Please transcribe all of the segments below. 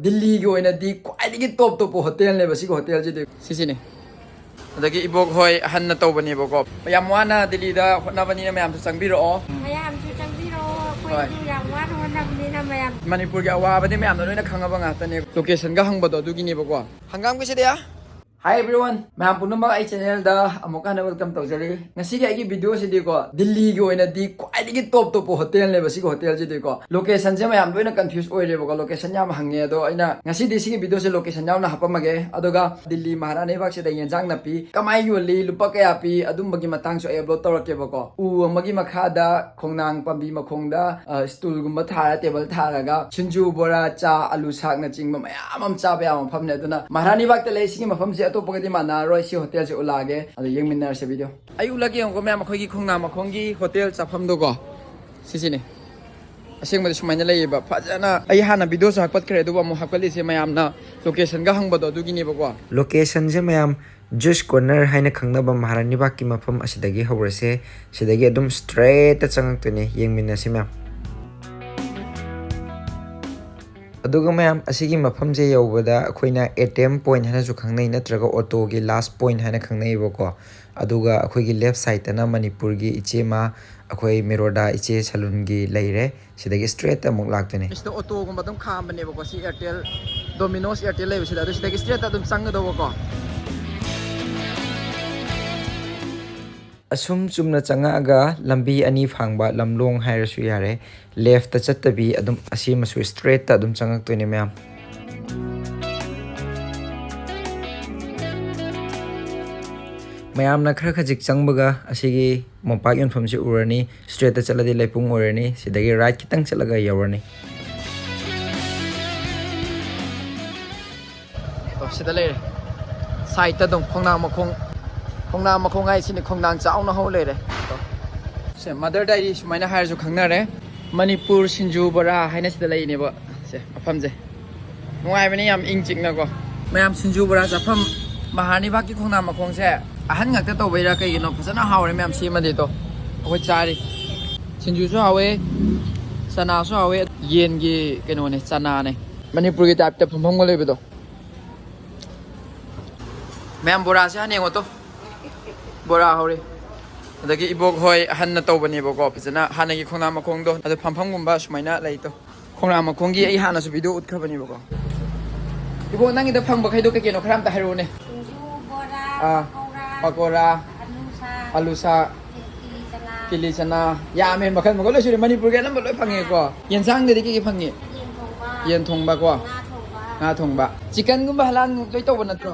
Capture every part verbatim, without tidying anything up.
ꯗꯤꯜꯂꯤꯒꯤ ꯑꯣꯏꯅꯗꯤ ꯈ꯭ꯋꯥꯏꯗꯒꯤ ꯇꯣꯞ ꯇꯣꯞꯄ ꯍꯣꯇꯦꯜꯅꯦꯕ ꯁꯤꯒꯤ ꯍꯣꯇꯦꯜꯁꯤꯗꯤ꯫ ꯁꯤꯁꯤꯅꯦ꯫ ꯑꯗꯒꯤ ꯏꯕꯣꯛ ꯍꯣꯏ ꯑꯍꯟꯅ ꯇꯧꯕꯅꯦꯕꯀꯣ꯫ ꯌꯥꯝ ꯋꯥꯅ ꯗꯤꯜꯂꯤꯗ ꯍꯣꯠꯅꯕꯅꯤꯅ ꯃꯌꯥꯝꯁꯨ ꯆꯪꯕꯤꯔꯛꯑꯣ꯫ ꯃꯌꯥꯝꯁꯨ ꯆꯪꯕꯤꯔꯛꯑꯣ꯫ ꯍꯣꯏ꯫ ꯑꯩꯈꯣꯏꯁꯨ ꯌꯥꯝ ꯋꯥꯅ ꯍꯣꯠꯅꯕꯅꯤꯅ ꯃꯌꯥꯝ꯫ ꯃꯅꯤꯄꯨꯔꯒꯤ ꯑꯋꯥꯕꯗꯤ ꯃꯌꯥꯝꯅ ꯂꯣꯏꯅ ꯈꯪꯉꯕ ꯉꯥꯛꯇꯅꯦ꯫ ꯂꯣꯀꯦꯁꯟꯒ ꯍꯪꯕꯗꯣ ꯑꯗꯨꯒꯤꯅꯦꯕꯀꯣ꯫ ꯍꯪꯒꯥꯝꯒꯤꯁꯤꯗꯤ꯫ Hi everyone, ꯃꯌꯥꯝ ꯄꯨꯝꯅꯃꯛ ꯑꯩ ꯆꯦꯅꯦꯜꯗ ꯑꯃꯨꯛ ꯍꯟꯅ ꯋꯦꯜꯀꯝ ꯇꯧꯖꯔꯤ꯫ ꯉꯁꯤꯒꯤ ꯑꯩꯒꯤ ꯚꯤꯗꯤꯑꯣꯁꯤꯗꯤꯀꯣ, ꯗꯤꯜꯂꯤꯒꯤ ꯑꯣꯏꯅꯗꯤ ꯈ꯭ꯋꯥꯏꯗꯒꯤ ꯇꯣꯞ ꯇꯣꯞꯄ ꯍꯣꯇꯦꯜꯅꯦꯕ ꯁꯤꯒꯤ ꯍꯣꯇꯦꯜꯁꯤꯗꯤꯀꯣ꯫ ꯂꯣꯀꯦꯁꯟꯁꯦ ꯃꯌꯥꯝ ꯂꯣꯏꯅ ꯀꯟꯐ꯭ꯌꯨꯁ ꯑꯣꯏꯔꯦꯕꯀꯣ, ꯂꯣꯀꯦꯁꯟ ꯌꯥꯝ ꯍꯪꯉꯦ꯫ ꯑꯗꯣ ꯑꯩꯅ ꯉꯁꯤꯗꯤ ꯁꯤꯒꯤ ꯚꯤꯗꯤꯑꯣꯁꯦ ꯂꯣꯀꯦꯁꯟ ꯌꯥꯎꯅ ꯍꯥꯞꯄꯝꯃꯒꯦ꯫ ꯑꯗꯨꯒ ꯗꯤꯜꯂꯤ ꯃꯍꯥꯔꯥꯅꯤ ꯕꯥꯒꯁꯤꯗ ꯌꯦꯟꯖꯥꯡ ꯅꯥꯄꯤ ꯀꯃꯥꯏꯅ ꯌꯣꯜꯂꯤ, ꯂꯨꯄꯥ ꯀꯌꯥ ꯄꯤ, ꯑꯗꯨꯝꯕꯒꯤ ꯃꯇꯥꯡꯁꯨ ꯑꯩ ꯑꯞꯂꯣꯗ ꯇꯧꯔꯛꯀꯦꯕꯀꯣ꯫ ꯎ ꯑꯃꯒꯤ ꯃꯈꯥꯗ ꯈꯣꯡꯅꯥꯡ ꯄꯥꯝꯕꯤ ꯃꯈꯣꯡꯗ, ꯑ, ꯁ꯭ꯇꯨꯜꯒꯨꯝꯕ ꯊꯥꯔ, ꯇꯦꯕꯜ ꯊꯥꯔꯒ ꯁꯤꯡꯖꯨ, ꯕꯣꯔꯥ, ꯆꯥ, ꯑꯂꯨ ꯁꯥꯛꯅꯆꯤꯡꯕ ꯃꯌꯥꯝ ꯑꯃ ꯆꯥꯕ ꯌꯥꯕ ꯃꯐꯝꯅꯦ꯫ ꯑꯗꯨꯅ ꯃꯍꯥꯔꯥꯅꯤ ꯕꯥꯒꯇ ꯂꯩ ꯁꯤꯒꯤ ꯃꯐꯝꯁꯦ ꯑꯇꯣꯞꯄꯒꯗꯤ ꯃꯥꯟꯅꯔꯔꯣꯏ꯫ ꯁꯤ ꯍꯣꯇꯦꯜꯁꯦ ꯎꯠꯂꯛꯑꯒꯦ, ꯑꯗꯣ ꯌꯦꯡꯃꯤꯟꯅꯔꯁꯦ ꯚꯤꯗꯤꯑꯣ꯫ ꯑꯩ ꯎꯠꯂꯛꯀꯦ ꯌꯦꯡꯉꯨꯀꯣ ꯃꯌꯥꯝ, ꯑꯩꯈꯣꯏꯒꯤ ꯈꯣꯡꯅꯥꯡ ꯃꯈꯣꯡꯒꯤ ꯍꯣꯇꯦꯜ ꯆꯥꯐꯝꯗꯣꯀꯣ꯫ ꯁꯤꯁꯤꯅꯦ꯫ ꯑꯁꯦꯡꯕꯗꯤ ꯁꯨꯃꯥꯏꯅ ꯂꯩꯌꯦꯕ꯫ ꯐꯖꯅ ꯑꯩ ꯍꯥꯟꯅ ꯚꯤꯗꯤꯑꯣꯁꯨ ꯍꯥꯞꯀꯠꯈ꯭ꯔꯦ, ꯑꯗꯨꯕꯨ ꯑꯃꯨꯛ ꯍꯥꯞꯀꯠꯂꯤꯁꯦ ꯃꯌꯥꯝꯅ ꯂꯣꯀꯦꯁꯟꯒ ꯍꯪꯕꯗꯣ ꯑꯗꯨꯒꯤꯅꯦꯕꯀꯣ꯫ ꯂꯣꯀꯦꯁꯟꯁꯦ ꯃꯌꯥꯝ ꯖꯨꯁ ꯀꯣꯔꯅꯔ ꯍꯥꯏꯅ ꯈꯪꯅꯕ ꯃꯍꯥꯔꯥꯅꯤ ꯕꯥꯒꯀꯤ ꯃꯐꯝ ꯑꯁꯤꯗꯒꯤ ꯍꯧꯔꯁꯦ꯫ ꯁꯤꯗꯒꯤ ꯑꯗꯨꯝ ꯁ꯭ꯇ꯭ꯔꯦꯠꯇ ꯆꯪꯉꯛꯇꯣꯏꯅꯦ꯫ ꯌꯦꯡꯃꯤꯟꯅꯁꯤ ꯃꯌꯥꯝ꯫ ꯑꯗꯨꯒ ꯃꯌꯥꯝ, ꯑꯁꯤꯒꯤ ꯃꯐꯝꯁꯦ ꯌꯧꯕꯗ ꯑꯩꯈꯣꯏꯅ ꯑꯦ ꯇꯤ ꯑꯦꯝ ꯄꯣꯏꯟꯠ ꯍꯥꯏꯅꯁꯨ ꯈꯪꯅꯩ, ꯅꯠꯇ꯭ꯔꯒ ꯑꯣꯇꯣꯒꯤ ꯂꯥꯁ ꯄꯣꯏꯟꯠ ꯍꯥꯏꯅ ꯈꯪꯅꯩꯌꯦꯕꯀꯣ꯫ ꯑꯗꯨꯒ ꯑꯩꯈꯣꯏꯒꯤ ꯂꯦꯐ ꯁꯥꯏꯠꯇꯅ ꯃꯅꯤꯄꯨꯔꯒꯤ ꯏꯆꯦ ꯑꯃ, ꯑꯩꯈꯣꯏ ꯃꯤꯔꯣꯗꯥ ꯏꯆꯦ ꯁꯂꯨꯟꯒꯤ ꯂꯩꯔꯦ꯫ ꯁꯤꯗꯒꯤ ꯁ꯭ꯇ꯭ꯔꯦꯠꯇ ꯑꯃꯨꯛ ꯂꯥꯛꯇꯣꯏꯅꯦ꯫ ꯁꯤꯗ ꯑꯣꯇꯣꯒꯨꯝꯕ ꯑꯗꯨꯝ ꯈꯥꯝꯕꯅꯦꯕꯀꯣ꯫ ꯁꯤ ꯑꯦꯌꯥꯔꯇꯦꯜ, ꯗꯣꯃꯤꯅꯣꯁ ꯑꯦꯌꯥꯔꯇꯦꯜ ꯂꯩꯕꯁꯤꯗ, ꯑꯗꯨ ꯁꯤꯗꯒꯤ ꯁ꯭ꯇ꯭ꯔꯦꯠꯇ ꯑꯗꯨꯝ ꯆꯪꯒꯗꯧꯕꯀꯣ꯫ ꯑꯁꯨꯝ ꯆꯨꯝꯅ ꯆꯪꯉꯛꯑꯒ ꯂꯝꯕꯤ ꯑꯅꯤ ꯐꯥꯡꯕ ꯂꯝꯂꯣꯡ ꯍꯥꯏꯔꯁꯨ ꯌꯥꯔꯦ, ꯂꯦꯐꯇ ꯆꯠꯇꯕꯤ ꯑꯗꯨꯝ ꯑꯁꯤꯃꯁꯨ ꯁ꯭ꯇ꯭ꯔꯦꯠꯇ ꯑꯗꯨꯝ ꯆꯪꯉꯛꯇꯣꯏꯅꯦ ꯃꯌꯥꯝ꯫ ꯃꯌꯥꯝꯅ ꯈꯔ ꯈꯖꯤꯛ ꯆꯪꯕꯒ ꯑꯁꯤꯒꯤ ꯃꯣꯝꯄꯥꯛ ꯌꯣꯟꯐꯝꯁꯤ ꯎꯔꯅꯤ꯫ ꯁ꯭ꯇ꯭ꯔꯦꯠꯇ ꯆꯠꯂꯗꯤ ꯂꯩꯄꯨꯡ ꯑꯣꯏꯔꯅꯤ꯫ ꯁꯤꯗꯒꯤ ꯔꯥꯏꯠ ꯈꯤꯇꯪ ꯆꯠꯂꯒ ꯌꯧꯔꯅꯤ꯫ ꯑꯣ, ꯁꯤꯗ ꯂꯩꯔꯦ꯫ ꯁꯥꯏꯠꯇ ꯑꯗꯨꯝ ꯈꯣꯡꯅꯥꯡ ꯃꯈꯣꯡ, ꯈꯣꯡꯅꯥꯡ ꯃꯈꯣꯡ ꯍꯥꯏꯁꯤꯅꯤ, ꯈꯣꯡꯅꯥꯡ ꯆꯥꯎꯅ ꯍꯧ ꯂꯩꯔꯦ꯫ ꯑꯣ꯫ ꯁꯦ, ꯃꯗꯔ ꯗꯥꯏꯔꯤ ꯁꯨꯃꯥꯏꯅ ꯍꯥꯏꯔꯁꯨ ꯈꯪꯅꯔꯦ꯫ ꯃꯅꯤꯄꯨꯔ ꯁꯤꯡꯖꯨ ꯕꯣꯔꯥ ꯍꯥꯏꯅ ꯁꯤꯗ ꯂꯩꯅꯦꯕ꯫ ꯁꯦ, ꯃꯐꯝꯁꯦ ꯅꯨꯡꯉꯥꯏꯕꯅꯦ, ꯌꯥꯝ ꯏꯪ ꯆꯤꯛꯅꯀꯣ꯫ ꯃꯌꯥꯝ, ꯁꯤꯡꯖꯨ ꯕꯣꯔꯥ ꯆꯥꯐꯝ ꯃꯍꯥꯔꯥꯅꯤ ꯕꯥꯒꯀꯤ ꯈꯣꯡꯅꯥꯡ ꯃꯈꯣꯡꯁꯦ ꯑꯍꯟ ꯉꯥꯛꯇ ꯇꯧꯕꯩꯔꯥ ꯀꯩꯒꯤꯅꯣ ꯐꯖꯅ ꯍꯥꯎꯔꯦ ꯃꯌꯥꯝ꯫ ꯁꯤꯃꯗꯤ ꯇꯣ, ꯑꯩꯈꯣꯏ ꯆꯥꯔꯤ꯫ ꯁꯤꯡꯖꯨꯁꯨ ꯍꯥꯎꯋꯦ, ꯆꯅꯥꯁꯨ ꯍꯥꯎꯋꯦ꯫ ꯌꯦꯟꯒꯤ ꯀꯩꯅꯣꯅꯦ, ꯆꯅꯥꯅꯦ꯫ ꯃꯅꯤꯄꯨꯔꯒꯤ ꯇꯥꯏꯞꯇ ꯐꯝꯐꯝꯒ ꯂꯩꯕꯗꯣ꯫ ꯃꯌꯥꯝ ꯕꯣꯔꯥꯁꯦ ꯍꯥꯟꯅ ꯌꯦꯡꯉꯣ ꯇꯣ꯫ ꯕꯣꯔꯥ ꯍꯧꯔꯤ꯫ ꯑꯗꯒꯤ ꯏꯕꯣꯛ ꯍꯣꯏ ꯑꯍꯟꯅ ꯇꯧꯕꯅꯦꯕꯀꯣ, ꯐꯖꯅ ꯍꯥꯟꯅꯒꯤ ꯈꯣꯡꯅꯥꯡ ꯃꯈꯣꯡꯗꯣ꯫ ꯑꯗꯣ ꯐꯝꯐꯝꯒꯨꯝꯕ ꯁꯨꯃꯥꯏꯅ ꯂꯩ ꯇꯣ꯫ ꯈꯣꯡꯅꯥꯡ ꯃꯈꯣꯡꯒꯤ ꯑꯩ ꯍꯥꯟꯅꯁꯨ ꯚꯤꯗꯤꯑꯣ ꯎꯠꯈ꯭ꯔꯕꯅꯦꯕꯀꯣ꯫ ꯏꯕꯣꯛ, ꯅꯪꯒꯤꯗ ꯐꯪꯕꯈꯩꯗꯣ ꯀꯩ ꯀꯩꯅꯣ ꯈꯔ ꯑꯝꯇ ꯍꯥꯏꯔꯛꯎꯅꯦ꯫ ꯁꯤꯡꯖꯨ, ꯕꯣꯔꯥ, ꯑꯥ, ꯄꯀꯧꯔꯥ, ꯄꯀꯧꯔꯥ, ꯑꯂꯨ ꯁꯥꯛ, ꯑꯂꯨ ꯁꯥꯛ, ꯀꯤꯂꯤ ꯆꯅꯥ꯫ ꯀꯤꯂꯤ ꯆꯅꯥ꯫ ꯌꯥꯝꯃꯦ, ꯃꯈꯜ ꯃꯈꯜ ꯂꯣꯏ ꯁꯨꯔꯦ꯫ ꯃꯅꯤꯄꯨꯔꯒꯤ ꯑꯅꯝꯕ ꯂꯣꯏ ꯐꯪꯉꯦꯀꯣ꯫ ꯌꯦꯟꯁꯥꯡꯗꯗꯤ ꯀꯩ ꯀꯩ ꯐꯪꯉꯤ? ꯌꯦꯟ ꯊꯣꯡꯕ, ꯌꯦꯟ ꯊꯣꯡꯕꯀꯣ꯫ ꯉꯥ ꯊꯣꯡꯕ꯫ ꯉꯥ ꯊꯣꯡꯕ꯫ ꯆꯤꯛꯀꯟꯒꯨꯝꯕ ꯍꯂꯥꯜ ꯂꯣꯏ ꯇꯧꯕ ꯅꯠꯇ꯭ꯔꯣ?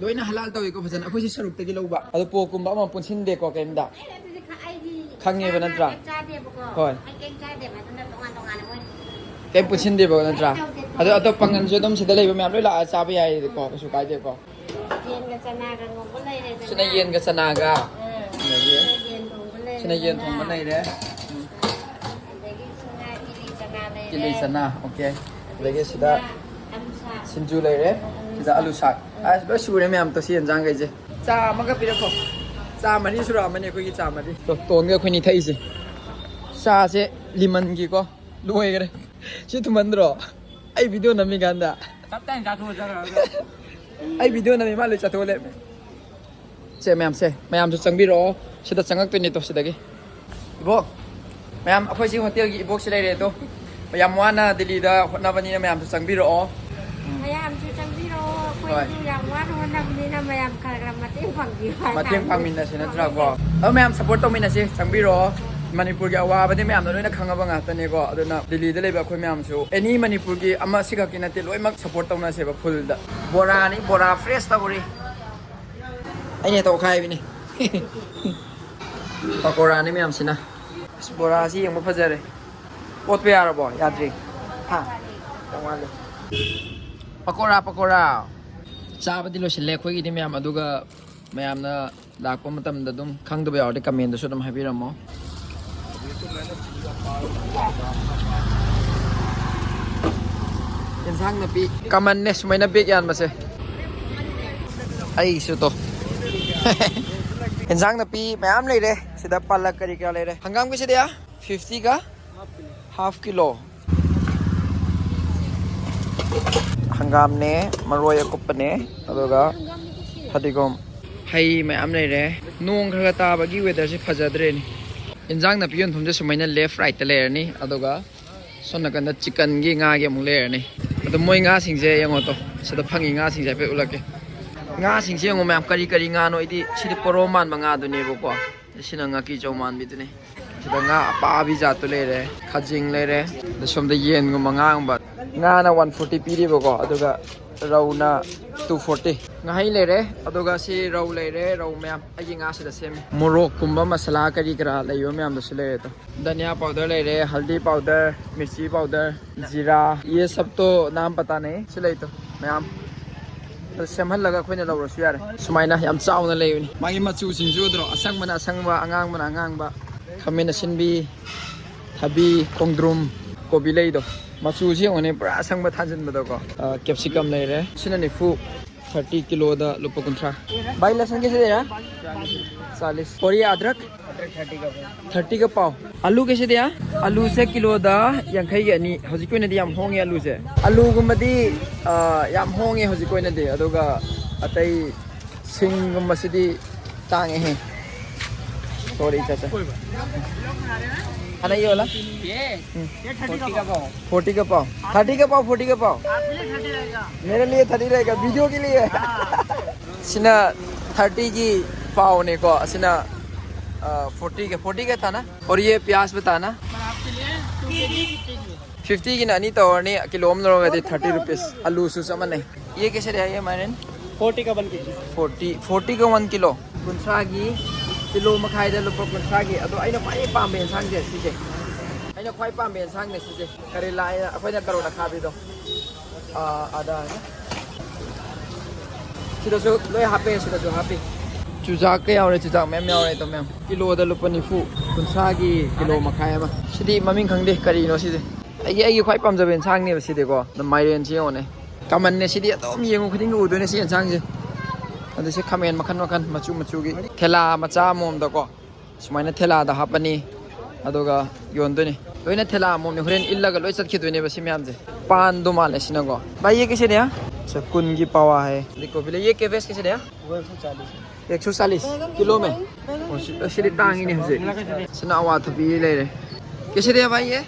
ꯂꯣꯏꯅ ꯍꯂꯥꯜ ꯇꯧꯏꯀꯣ ꯐꯖꯅ꯫ ꯑꯩꯈꯣꯏꯁꯤ ꯁꯔꯨꯛꯇꯒꯤ ꯂꯧꯕ꯫ ꯑꯗꯣ ꯄꯣꯛꯀꯨꯝꯕ ꯑꯃ ꯄꯨꯟꯁꯤꯟꯗꯦꯀꯣ ꯀꯩꯝꯇ꯫ ꯑꯦ, ꯑꯗꯨꯗꯤ ꯈ-, ꯑꯩꯗꯤ ꯈꯪꯉꯦꯕ ꯏꯁꯥꯅ ꯅꯠꯇ꯭ꯔꯥ? ꯀꯩꯝ ꯆꯥꯗꯦꯕꯀꯣ꯫ ꯍꯣꯏ꯫ ꯑꯩ ꯀꯩꯝ ꯆꯥꯗꯦꯕ, ꯑꯗꯨꯅ ꯇꯣꯉꯥꯟ ꯇꯣꯉꯥꯟꯅ ꯃꯣꯏ ꯀꯩꯝ ꯄꯨꯟꯁꯤꯟꯗꯦꯕ ꯅꯠꯇ꯭ꯔꯥ? ꯇꯧꯗꯦ, ꯑꯗꯣ ꯇꯧꯗꯦ꯫ ꯑꯇꯣꯞꯄ ꯄꯥꯡꯒꯜꯁꯨ ꯑꯗꯨꯝ ꯁꯤꯗ ꯂꯩꯕ ꯃꯌꯥꯝ ꯂꯣꯏ ꯂꯥꯛꯑ ꯆꯥꯕ ꯌꯥꯏꯀꯣ, ꯀꯩꯁꯨ ꯀꯥꯏꯗꯦꯀꯣ꯫ ꯌꯦꯟꯒ ꯆꯅꯥꯒ ꯉꯧꯕ ꯂꯩꯔꯦꯗꯅ꯫ ꯁꯤꯅ ꯌꯦꯟꯒ ꯆꯅꯥꯒ꯫ ꯑꯥ꯫ ꯑꯗꯒꯤ ꯁꯤꯅ ꯌꯦꯟ ꯊꯣꯡꯕ ꯁꯤꯅ ꯌꯦꯟ ꯂꯩꯔꯦꯗꯅ꯫ ꯊꯣꯡꯕ ꯂꯩꯔꯦ꯫ ꯎꯝ꯫ ꯑꯗꯒꯤ ꯁꯤꯅ ꯀꯤꯂꯤ ꯆꯅꯥ ꯂꯩꯔꯦ꯫ ꯀꯤꯂꯤ ꯆꯅꯥ, ꯑꯣꯀꯦ꯫ ꯑꯗꯒꯤ ꯁꯤꯗ ꯁꯤꯅ ꯑꯂꯨ ꯁꯥꯛ꯫ ꯁꯤꯡꯖꯨ ꯂꯩꯔꯦ꯫ ꯑꯂꯨ ꯁꯤꯗ ꯁꯥꯛ꯫ ꯑꯂꯨ ꯁꯥꯛ꯫ ꯎꯝ꯫ ꯑꯁ, ꯂꯣꯏ ꯁꯨꯔꯦ ꯃꯌꯥꯝ, ꯇꯣ ꯁꯤ ꯌꯦꯟꯖꯥꯡꯈꯩꯁꯦ꯫ ꯆꯥ ꯑꯃꯒ ꯄꯤꯔꯛꯈꯣ꯫ ꯆꯥ ꯃꯔꯤ ꯁꯨꯔꯛꯑꯃꯅꯤ ꯑꯩꯈꯣꯏꯒꯤ ꯆꯥ ꯃꯔꯤ꯫ ꯇꯣ, ꯇꯣꯟꯒ ꯑꯩꯈꯣꯏꯅꯤ ꯊꯛꯏꯁꯦ꯫ ꯆꯥꯁꯦ ꯂꯤꯃꯟꯒꯤꯀꯣ꯫ ꯂꯣꯏꯈꯔꯦ꯫ ꯁꯤ ꯊꯨꯝꯃꯟꯗ꯭ꯔꯣ? ꯑꯩ ꯚꯤꯗꯤꯑꯣ ꯅꯝꯃꯤꯀꯥꯟꯗ꯫ ꯇꯞ ꯇꯥꯏꯅ ꯆꯥꯊꯣꯛꯑ ꯆꯠꯈ꯭ꯔꯒ꯫ ꯑꯩ ꯚꯤꯗꯤꯑꯣ ꯅꯝꯃꯤ, ꯃꯥ ꯂꯣꯏ ꯆꯥꯊꯣꯛꯑ ꯂꯩꯔꯝꯃꯦ꯫ ꯁꯦ, ꯃꯌꯥꯝꯁꯦ, ꯃꯌꯥꯝꯁꯨ ꯆꯪꯕꯤꯔꯛꯑꯣ꯫ ꯁꯤꯗ ꯆꯪꯉꯛꯇꯣꯏꯅꯦ ꯇꯣ, ꯁꯤꯗꯒꯤ꯫ ꯏꯕꯣꯛ, ꯃꯌꯥꯝ, ꯑꯩꯈꯣꯏ ꯁꯤ ꯍꯣꯇꯦꯜꯒꯤ ꯏꯕꯣꯛꯁꯤ ꯂꯩꯔꯦ ꯇꯣ꯫ ꯌꯥꯝ ꯋꯥꯅ ꯗꯤꯜꯂꯤꯗ ꯍꯣꯠꯅꯕꯅꯤꯅ ꯃꯌꯥꯝꯁꯨ ꯆꯪꯕꯤꯔꯛꯑꯣ꯫ ꯃꯌꯥꯝꯁꯨ ꯆꯪꯕꯤꯔꯛꯑꯣ꯫ ꯍꯣꯏ꯫ ꯑꯩꯈꯣꯏꯁꯨ ꯌꯥꯝ ꯋꯥꯅ ꯍꯣꯠꯅꯕꯅꯤꯅ ꯃꯌꯥꯝ ꯈꯔ ꯈꯔ ꯃꯇꯦꯡ ꯄꯥꯡꯕꯤꯌꯨ ꯍꯥꯏꯇꯥꯔꯦ꯫ ꯃꯇꯦꯡ ꯄꯥꯡꯃꯤꯟꯅꯁꯤ ꯅꯠꯇ꯭ꯔꯥꯀꯣ? ꯑꯗꯣ ꯃꯌꯥꯝ ꯁꯞꯄꯣꯔꯠ ꯇꯧꯃꯤꯟꯅꯁꯤ, ꯆꯪꯕꯤꯔꯛꯑꯣ꯫ ꯃꯅꯤꯄꯨꯔꯒꯤ ꯑꯋꯥꯕꯗꯤ ꯃꯌꯥꯝꯅ ꯂꯣꯏꯅ ꯈꯪꯉꯕ ꯉꯥꯛꯇꯅꯦꯀꯣ꯫ ꯑꯗꯨꯅ ꯗꯤꯜꯂꯤꯗ ꯂꯩꯕ ꯑꯩꯈꯣꯏ ꯃꯌꯥꯝꯁꯨ, ꯑꯦꯅꯤ ꯃꯅꯤꯄꯨꯔꯒꯤ ꯑꯃ ꯁꯤꯈꯛꯀꯤ ꯅꯠꯇꯦ, ꯂꯣꯏꯅꯃꯛ ꯁꯞꯄꯣꯔꯠ ꯇꯧꯅꯁꯦꯕ ꯐꯨꯜꯗ꯫ ꯕꯣꯔꯥꯅꯤ, ꯕꯣꯔꯥ ꯐ꯭ꯔꯦꯁ ꯇꯧꯔꯤ꯫ ꯑꯩꯅ ꯍꯦꯛꯇ ꯑꯣꯠꯈꯥꯏꯕꯤꯅꯤ꯫ ꯄꯀꯣꯔꯥꯅꯤ ꯃꯌꯥꯝꯁꯤꯅ꯫ ꯑꯁ, ꯕꯣꯔꯥꯁꯤ ꯌꯦꯡꯕ ꯐꯖꯔꯦ꯫ ꯑꯣꯠꯄ ꯌꯥꯔꯕꯣ? ꯌꯥꯗ꯭ꯔꯤ? ꯍꯥ? ꯈꯤꯇꯪ ꯋꯥꯠꯂꯤ꯫ ꯄꯀꯣꯔꯥ, ꯄꯀꯣꯔꯥ꯫ ꯆꯥꯕꯗꯤ ꯂꯣꯏꯁꯤꯜꯂꯦ ꯑꯩꯈꯣꯏꯒꯤꯗꯤ ꯃꯌꯥꯝ, ꯑꯗꯨꯒ ꯃꯌꯥꯝꯅ ꯂꯥꯛꯄ ꯃꯇꯝꯗ ꯑꯗꯨꯝ ꯈꯪꯗꯕ ꯌꯥꯎꯔꯗꯤ ꯀꯃꯦꯟꯗꯁꯨ ꯑꯗꯨꯝ ꯍꯥꯏꯕꯤꯔꯝꯃꯣ꯫ ꯏꯟꯁꯥꯡ ꯅꯥꯄꯤ ꯀꯃꯟꯅꯦ ꯁꯨꯃꯥꯏꯅ ꯕꯦꯛ ꯌꯥꯟꯕꯁꯦ꯫ ꯑꯩꯁꯨ ꯇꯣ꯫ ꯏꯟꯁꯥꯡ ꯅꯥꯄꯤ ꯃꯌꯥꯝ ꯂꯩꯔꯦ ꯁꯤꯗ, ꯄꯥꯂꯛ ꯀꯔꯤ ꯀꯔꯥ ꯂꯩꯔꯦ꯫ ꯍꯪꯒꯥꯝꯒꯤꯁꯤꯗꯤ ꯐꯤꯐꯇꯤꯒ ꯍꯥꯐ ꯀꯤꯂꯣ꯫ ꯍꯪꯒꯥꯝꯅꯦ, ꯃꯔꯣꯏ ꯑꯀꯨꯞꯄꯅꯦ, ꯑꯗꯨꯒ ꯐꯗꯤꯒꯣꯝ, ꯍꯩ ꯃꯌꯥꯝ ꯂꯩꯔꯦ꯫ ꯅꯣꯡ ꯈꯔ ꯈꯔ ꯇꯥꯕꯒꯤ ꯋꯦꯗꯔꯁꯦ ꯐꯖꯗ꯭ꯔꯦꯅꯦ꯫ ꯏꯟꯖꯥꯡ ꯅꯥꯄꯤ ꯌꯣꯟꯐꯝꯁꯦ ꯁꯨꯃꯥꯏꯅ ꯂꯦꯐ ꯔꯥꯏꯠꯇ ꯂꯩꯔꯅꯤ, ꯑꯗꯨꯒ ꯁꯣꯝ ꯅꯥꯀꯟꯗ ꯆꯤꯀꯟꯒꯤ, ꯉꯥꯒꯤ ꯑꯃꯨꯛ ꯂꯩꯔꯅꯤ꯫ ꯑꯗꯣ ꯃꯣꯏ ꯉꯥꯁꯤꯡꯁꯦ ꯌꯦꯡꯉꯣ ꯇꯣ, ꯁꯤꯗ ꯐꯪꯉꯤ ꯉꯥꯁꯤꯡꯁꯦ ꯍꯥꯏꯐꯦꯠ ꯎꯠꯂꯛꯀꯦ꯫ ꯉꯥꯁꯤꯡꯁꯦ ꯌꯦꯡꯉꯣ ꯃꯌꯥꯝ, ꯀꯔꯤ ꯀꯔꯤ ꯉꯥꯅꯣ? ꯑꯩꯗꯤ ꯁꯤꯗꯤ ꯄꯣꯔꯣꯝ ꯃꯥꯟꯕ ꯉꯥꯗꯨꯅꯦꯕꯀꯣ꯫ ꯁꯤꯅ ꯉꯥꯀꯤ ꯆꯧ ꯃꯥꯟꯕꯤꯗꯨꯅꯤ꯫ ꯁꯤꯗ ꯉꯥ ꯑꯄꯥꯕꯤ ꯖꯥꯠꯇꯨ ꯂꯩꯔꯦ, ꯈꯥꯖꯤꯡ ꯂꯩꯔꯦ, ꯑꯗ ꯁꯣꯝꯗ ꯌꯦꯟꯒꯨꯝꯕ ꯉꯥꯒꯨꯝꯕ꯫ ꯉꯥꯅ ꯋꯥꯟ ꯐꯣꯔꯇꯤ ꯄꯤꯔꯤꯕꯀꯣ, ꯑꯗꯨꯒ ꯔꯧꯅ ꯇꯨ ꯐꯣꯔꯇꯤ꯫ ꯉꯥꯍꯩ ꯂꯩꯔꯦ, ꯑꯗꯨꯒ ꯁꯤ ꯔꯧ ꯂꯩꯔꯦ, ꯔꯧ ꯃꯌꯥꯝ ꯑꯩꯒꯤ ꯉꯥꯁꯤꯗ ꯁꯦꯝꯃꯤ꯫ ꯃꯣꯔꯣꯛꯀꯨꯝꯕ, ꯃꯁꯥꯂꯥ ꯀꯔꯤ ꯀꯔꯥ ꯂꯩꯕ ꯃꯌꯥꯝꯗꯨꯁꯨ ꯂꯩꯔꯦ꯫ ꯑꯗꯣ ꯙꯅꯤꯌꯥ ꯄꯥꯎꯗꯔ ꯂꯩꯔꯦ, ꯍꯜꯗꯤ ꯄꯥꯎꯗꯔ, ꯃꯤꯔꯆꯤ ꯄꯥꯎꯗꯔ, ꯖꯤꯔꯥ, ꯌꯦ ꯁꯕꯇꯣ ꯅꯥꯝ ꯄꯇꯥ ꯅꯍꯤ꯫ ꯁꯤ ꯂꯩꯇꯣ ꯃꯌꯥꯝ꯫ ꯑꯗꯨ ꯁꯦꯝꯍꯜꯂꯒ ꯑꯩꯈꯣꯏꯅ ꯂꯧꯔꯁꯨ ꯌꯥꯔꯦ꯫ ꯁꯨꯃꯥꯏꯅ ꯌꯥꯝ ꯆꯥꯎꯅ ꯂꯩꯕꯅꯤ꯫ ꯃꯥꯒꯤ ꯃꯆꯨꯁꯤꯡꯁꯨ ꯎꯗ꯭ꯔꯣ? ꯑꯁꯪꯕꯅ ꯑꯁꯪꯕ, ꯑꯉꯥꯡꯕꯅ ꯑꯉꯥꯡꯕ, ꯈꯥꯃꯦꯟ ꯑꯁꯤꯟꯕꯤ, ꯊꯕꯤ, ꯈꯣꯡꯗ꯭ꯔꯨꯝ, ꯀꯣꯕꯤ ꯂꯩꯗꯣ꯫ ꯃꯆꯨꯁꯤ ꯌꯦꯡꯉꯨꯅꯦ, ꯄꯨꯔꯥ ꯑꯁꯪꯕ ꯊꯥꯖꯤꯟꯕꯗꯀꯣ꯫ ꯑ, ꯀꯦꯞꯁꯤꯀꯝ ꯂꯩꯔꯦ꯫ ꯁꯤꯅ ꯅꯤꯐꯨ, ꯊꯥꯔꯇꯤ ꯀꯤꯂꯣꯗ ꯂꯨꯄꯥ ꯀꯨꯟꯊ꯭ꯔꯥ꯫ ꯚꯥꯏ, ꯂꯁꯟ ꯀꯦꯁꯦ ꯗꯦ ꯔꯥ? ꯆꯥꯂꯤꯁ꯫ ꯑꯣꯔ ꯌꯦ ꯑꯗ꯭ꯔꯛ? ꯊꯥꯔꯇꯤ ꯀ ꯄꯥꯎ꯫ ꯑꯂꯨ ꯀꯩꯁꯦ ꯗꯦ? ꯑꯂꯨꯁꯦ ꯀꯤꯂꯣꯗ ꯌꯥꯡꯈꯩꯒꯤ ꯑꯅꯤ꯫ ꯍꯧꯖꯤꯛꯀꯤ ꯑꯣꯏꯅꯗꯤ ꯌꯥꯝ ꯍꯣꯡꯉꯦ ꯑꯂꯨꯁꯦ꯫ ꯑꯂꯨꯒꯨꯝꯕꯗꯤ, ꯑ, ꯌꯥꯝ ꯍꯣꯡꯉꯦ ꯍꯧꯖꯤꯛꯀꯤ ꯑꯣꯏꯅꯗꯤ꯫ ꯑꯗꯨꯒ ꯑꯇꯩ ꯁꯤꯡꯒꯨꯝꯕꯁꯤꯗꯤ ꯇꯥꯡꯉꯦꯍꯦ꯫ ꯁꯣꯔꯤ, ꯆꯠꯁꯦ꯫ ꯍꯥꯟꯅ ꯌꯣꯜꯂ? ꯐꯣꯔꯇꯤ ꯀ ꯄꯥꯎ꯫ ꯐꯣꯔꯇꯤ ꯀ ꯄꯥꯎ꯫ ꯊꯥꯔꯇꯤ ꯀ ꯄꯥꯎ, ꯐꯣꯔꯇꯤ ꯀ ꯄꯥꯎ꯫ मेरे लिए थर्टी रहेगा, वीडियो के लिए। ꯁꯤꯅ ꯊꯥꯔꯇꯤꯒꯤ ꯄꯥꯎꯅꯦꯀꯣ꯫ ꯑꯁꯤꯅ, ꯑ, ꯐꯣꯔꯇꯤꯒ, ꯐꯣꯔꯇꯤꯒ ꯊꯥꯅ꯫ और ये प्याज बताना। ꯐꯤꯐꯇꯤꯒꯤꯅ ꯑꯅꯤ ꯇꯧꯔꯅꯤ, ꯀꯤꯂꯣ ꯑꯃ ꯂꯧꯔꯒꯗꯤ ꯊꯥꯔꯇꯤ ꯔꯨꯄꯤꯁ꯫ ꯑꯂꯨꯁꯨ ꯆꯞ ꯃꯥꯟꯅꯩ꯫ ये कैसे दिया ये मायरेन? ꯐꯣꯔꯇꯤ ꯀ ꯋꯥꯟ ꯀꯦꯖꯤ꯫ ꯐꯣꯔꯇꯤ, ꯐꯣꯔꯇꯤꯒ ꯋꯥꯟ ꯀꯤꯂꯣ꯫ ꯀꯨꯟꯊ꯭ꯔꯥꯒꯤ, ꯀꯤꯂꯣ ꯃꯈꯥꯏꯗ ꯂꯨꯄꯥ ꯀꯨꯟꯊ꯭ꯔꯥꯒꯤ꯫ ꯑꯗꯣ ꯑꯩꯅ ꯈ꯭ꯋꯥꯏ ꯄꯥꯝꯕ ꯌꯦꯟꯁꯥꯡꯁꯦ ꯁꯤꯁꯦ꯫ ꯑꯩꯅ ꯈ꯭ꯋꯥꯏ ꯄꯥꯝꯕ ꯌꯦꯟꯁꯥꯡꯅꯦ ꯁꯤꯁꯦ꯫ ꯀꯔꯦꯂꯥ, ꯑꯩꯈꯣꯏꯅ ꯀꯔꯣꯠ ꯑꯈꯥꯕꯤꯗꯣ꯫ ꯑꯥ, ꯑꯗꯥ ꯍꯥꯏꯅ꯫ ꯁꯤꯗꯁꯨ ꯂꯣꯏ ꯍꯥꯞꯄꯦ, ꯁꯤꯗꯁꯨ ꯍꯥꯞꯄꯤ꯫ ꯆꯨꯖꯥꯛꯀ ꯌꯥꯎꯔꯦ, ꯆꯨꯖꯥꯛ ꯃꯌꯥꯝ ꯌꯥꯎꯔꯦ, ꯑꯗꯣ ꯃꯌꯥꯝ꯫ ꯀꯤꯂꯣꯗ ꯂꯨꯄꯥ ꯅꯤꯐꯨ, ꯀꯨꯟꯊ꯭ꯔꯥꯒꯤ ꯀꯤꯂꯣ ꯃꯈꯥꯏ ꯑꯃ꯫ ꯁꯤꯗꯤ ꯃꯃꯤꯡ ꯈꯪꯗꯦ, ꯀꯔꯤꯅꯣ ꯁꯤꯗꯤ? ꯑꯩꯒꯤ, ꯑꯩꯒꯤ ꯈ꯭ꯋꯥꯏ ꯄꯥꯝꯖꯕ ꯌꯦꯟꯁꯥꯡꯅꯦꯕ ꯁꯤꯗꯤꯀꯣ꯫ ꯑꯗꯣ ꯃꯥꯏꯔꯦꯟꯁꯤ ꯌꯦꯡꯉꯣꯅꯦ꯫ ꯀꯃꯟꯅꯦ ꯁꯤꯗꯤ, ꯑꯗꯨꯝ ꯌꯦꯡꯉꯨ ꯈꯨꯗꯤꯡꯒꯤ ꯎꯗꯣꯏꯅꯦ ꯁꯤ ꯌꯦꯟꯁꯥꯡꯁꯦ꯫ ꯑꯗꯣ ꯁꯤ ꯈꯥꯃꯦꯟ ꯃꯈꯟ ꯃꯈꯟ, ꯃꯆꯨ ꯃꯆꯨꯒꯤ ꯊꯦꯂꯥ ꯃꯆꯥ ꯑꯃꯃꯝꯗꯀꯣ꯫ ꯁꯨꯃꯥꯏꯅ ꯊꯦꯂꯥꯗ ꯍꯥꯞꯄꯅꯤ, ꯑꯗꯨꯒ ꯌꯣꯟꯗꯣꯏꯅꯤ꯫ ꯂꯣꯏꯅ ꯊꯦꯂꯥ ꯑꯃꯃꯝꯅꯦ, ꯍꯣꯔꯦꯟ ꯏꯜꯂꯒ ꯂꯣꯏ ꯆꯠꯈꯤꯗꯣꯏꯅꯦꯕ ꯁꯤ ꯃꯌꯥꯝꯁꯦ꯫ ꯄꯥꯟꯗꯣ ꯃꯥꯜꯂꯦ ꯁꯤꯅꯀꯣ꯫ भाई, ये कैसे दिया? अच्छा, कुन की पावा है। देखो, भैया, ये कैबेज कैसे दिया? वो एक सौ चालीस है। एक सौ चालीस किलो में? ꯑꯣ, ꯁꯤ, ꯁꯤꯗꯤ ꯇꯥꯡꯉꯤꯅꯦ ꯍꯧꯖꯤꯛ꯫ ꯁꯤꯅ ꯑꯋꯥꯊꯕꯤ ꯂꯩꯔꯦ꯫ कैसे दिया भाई ये?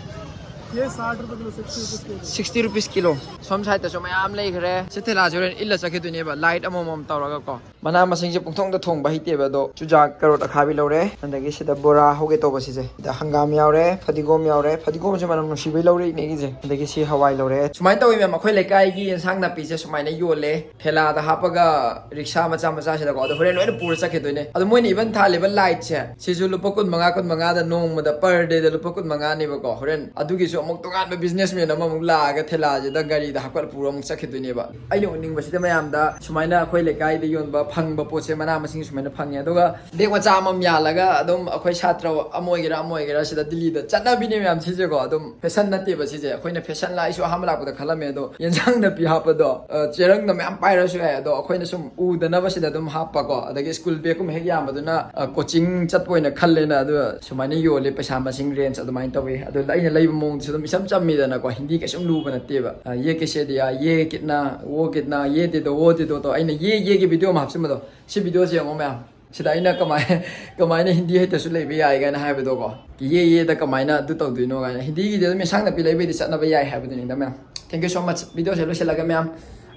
ये साठ रुपये kilo, sixty rupees kilo. Sixty rupees kilo. ꯁꯣꯝ ꯁꯥꯏꯗꯇꯁꯨ ꯃꯌꯥꯝ ꯂꯩꯈ꯭ꯔꯦ꯫ ꯁꯤ ꯊꯦꯂꯥꯁꯦ ꯍꯣꯔꯦꯟ ꯏꯜꯂ ꯆꯠꯈꯤꯗꯣꯏꯅꯦꯕ, ꯂꯥꯏꯠ ꯑꯃꯃꯝ ꯇꯧꯔꯒꯀꯣ꯫ ꯃꯅꯥ ꯃꯁꯤꯡꯁꯦ ꯄꯨꯡꯊꯣꯡꯗ ꯊꯣꯡꯕ ꯍꯩꯇꯦꯕ, ꯑꯗꯣ ꯆꯨꯖꯥꯛ, ꯀꯔꯣꯠ ꯑꯈꯥꯕꯤ ꯂꯧꯔꯦ꯫ ꯑꯗꯒꯤ ꯁꯤꯗ ꯕꯣꯔꯥ ꯍꯧꯒꯦ ꯇꯧꯕ ꯁꯤꯁꯦ꯫ ꯁꯤꯗ ꯍꯪꯒꯥꯝ ꯌꯥꯎꯔꯦ, ꯐꯗꯤꯒꯣꯝ ꯌꯥꯎꯔꯦ꯫ ꯐꯗꯤꯒꯣꯝꯁꯦ ꯃꯅꯝ ꯅꯨꯡꯁꯤꯕꯩ ꯂꯧꯔꯛꯏꯅꯦ ꯑꯩꯒꯤꯁꯦ꯫ ꯑꯗꯒꯤ ꯁꯤ ꯍꯋꯥꯏ ꯂꯧꯔꯦ꯫ ꯁꯨꯃꯥꯏꯅ ꯇꯧꯋꯤ ꯃꯌꯥꯝ, ꯑꯩꯈꯣꯏ ꯂꯩꯀꯥꯏꯒꯤ ꯌꯦꯟꯁꯥꯡ ꯅꯥꯄꯤꯁꯦ ꯁꯨꯃꯥꯏꯅ ꯌꯣꯜꯂꯦ꯫ ꯊꯦꯂꯥꯗ ꯍꯥꯞꯄꯒ ꯔꯤꯛꯁꯥ ꯃꯆꯥ ꯃꯆꯥꯁꯤꯗꯀꯣ꯫ ꯑꯗꯣ ꯍꯣꯔꯦꯟ ꯂꯣꯏꯅ ꯄꯨꯔ ꯆꯠꯈꯤꯗꯣꯏꯅꯦ꯫ ꯑꯗꯣ ꯃꯣꯏꯅ ꯏꯚꯟ ꯊꯥꯜꯂꯤꯕ ꯂꯥꯏꯠꯁꯦ, ꯁꯤꯁꯨ ꯂꯨꯄꯥ ꯀꯨꯟ ꯃꯉꯥ, ꯀꯨꯟ ꯃꯉꯥꯗ, ꯅꯣꯡꯃꯗ per dayꯗ ꯂꯨꯄꯥ ꯀꯨꯟ ꯃꯉꯥꯅꯦꯕꯀꯣ꯫ ꯍꯣꯔꯦꯟ ꯑꯗꯨꯒꯤꯁꯨ ꯑꯃꯨꯛ ꯇꯣꯉꯥꯟꯕ businessman ꯑꯃꯃꯨꯛ ꯂꯥꯛꯑꯒ ꯊꯦꯂꯥꯁꯤꯗ ꯒꯥꯔꯤꯗ ꯍꯥꯞꯀꯠꯂ ꯄꯨꯔ ꯑꯃꯨꯛ ꯆꯠꯈꯤꯗꯣꯏꯅꯦꯕ꯫ ꯑꯩꯅ ꯎꯠꯅꯤꯡꯕꯁꯤꯗ ꯃꯌꯥꯝꯗ ꯁꯨꯃꯥꯏꯅ ꯑꯩꯈꯣꯏ ꯂꯩꯀꯥꯏꯗ ꯌꯣꯟꯕ ꯐꯪꯕ ꯄꯣꯠꯁꯦ, ꯃꯅꯥ ꯃꯁꯤꯡ ꯁꯨꯃꯥꯏꯅ ꯐꯪꯉꯦ꯫ ꯑꯗꯨꯒ bag ꯃꯆꯥ ꯑꯃꯃꯝ ꯌꯥꯜꯂꯒ ꯑꯗꯨꯝ ꯑꯩꯈꯣꯏ ꯁꯥꯇ꯭ꯔ ꯑꯃ ꯑꯣꯏꯒꯦꯔꯥ ꯑꯃ ꯑꯣꯏꯒꯦꯔꯥ ꯁꯤꯗ ꯗꯤꯜꯂꯤꯗ ꯆꯠꯅꯕꯤꯅꯦ ꯃꯌꯥꯝ ꯁꯤꯁꯦꯀꯣ꯫ ꯑꯗꯨꯝ fashion ꯅꯠꯇꯦꯕ ꯁꯤꯁꯦ꯫ ꯑꯩꯈꯣꯏꯅ fashion ꯂꯥ ꯑꯩꯁꯨ ꯑꯍꯥꯟꯕ ꯂꯥꯛꯄꯗ ꯈꯜꯂꯝꯃꯦ, ꯑꯗꯣ ꯌꯦꯟꯁꯥꯡ ꯅꯥꯄꯤ ꯍꯥꯞꯄꯗꯣ, ꯑ, ꯆꯦꯔꯪꯗ ꯃꯌꯥꯝ ꯄꯥꯏꯔꯁꯨ ꯌꯥꯏ, ꯑꯗꯣ ꯑꯩꯈꯣꯏꯅ ꯁꯨꯝ ꯎꯗꯅꯕ ꯁꯤꯗ ꯑꯗꯨꯝ ꯍꯥꯞꯄꯀꯣ꯫ ꯑꯗꯒꯤ school bagꯀꯨꯝꯕ ꯍꯦꯛ ꯌꯥꯝꯕꯗꯨꯅ, ꯑ, coaching ꯆꯠꯄ ꯑꯣꯏꯅ ꯈꯜꯂꯦꯅ꯫ ꯑꯗꯨꯒ ꯁꯨꯃꯥꯏꯅ ꯌꯣꯜꯂꯦ, ꯄꯩꯁꯥ ꯃꯁꯤꯡ range ꯑꯗꯨꯃꯥꯏꯅ ꯇꯧꯋꯤ꯫ ꯑꯗꯨ ꯑꯩꯅ ꯂꯩꯕ ꯃꯑꯣꯡꯗꯨꯁꯨ ꯑꯗꯨꯝ ꯏꯆꯝ ꯆꯝꯃꯤꯗꯅꯀꯣ, ꯍꯤꯟꯗꯤ ꯀꯩꯁꯨꯝ ꯂꯨꯕ ꯅꯠꯇꯦꯕ꯫ ꯑ, ये कैसे दिया, ये कितना, वो कितना, ये दे दो, वो दे दो ꯇꯧ꯫ ꯑꯩꯅ ये, येꯒꯤ video ꯑꯃ ꯍꯥꯞꯆꯤꯟꯕꯗꯣ, ꯁꯤ videoꯁꯦ ꯌꯦꯡꯉꯣ ꯃꯌꯥꯝ꯫ ꯁꯤꯗ ꯑꯩꯅ ꯀꯃꯥꯏ-, ꯀꯃꯥꯏꯅ ꯍꯤꯟꯗꯤ ꯍꯩꯇꯁꯨ ꯂꯩꯕ ꯌꯥꯏ ꯀꯥꯏꯅ ꯍꯥꯏꯕꯗꯣꯀꯣ꯫ ये, येꯗ ꯀꯃꯥꯏꯅ ꯑꯗꯨ ꯇꯧꯗꯣꯏꯅꯣ ꯀꯥꯏꯅ꯫ ꯍꯤꯟꯗꯤꯒꯤꯗꯤ ꯑꯗꯨꯝ ꯏꯟꯁꯥꯡ ꯅꯥꯄꯤ ꯂꯩꯕꯩꯗꯤ ꯆꯠꯅꯕ ꯌꯥꯏ ꯍꯥꯏꯕꯗꯨꯅꯤꯗ ꯃꯌꯥꯝ꯫ Thank you so much꯫ Videoꯁꯦ ꯂꯣꯏꯁꯤꯜꯂꯒ ꯃꯌꯥꯝ,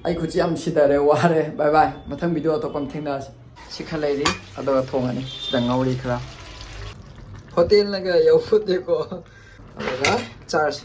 ꯑꯩ ꯈꯨꯠꯁꯤ ꯌꯥꯝ ꯁꯤꯊꯔꯦ, ꯋꯥꯔꯦ꯫ Bye bye꯫ ꯃꯊꯪ video ꯑꯇꯣꯞꯄ ꯑꯃ ꯊꯦꯡꯅꯔꯁꯤ꯫ ꯁꯤ ꯈꯔ ꯂꯩꯔꯤ, ꯑꯗꯨꯒ ꯊꯣꯡꯉꯅꯤ꯫ ꯁꯤꯗ ꯉꯧꯔꯤ ꯈꯔ꯫ ꯍꯣꯇꯦꯜꯅꯒ ꯌꯧꯐꯨꯠꯇꯦꯀꯣ꯫ ꯑꯗꯨꯒ ꯆꯥꯔꯁꯤ꯫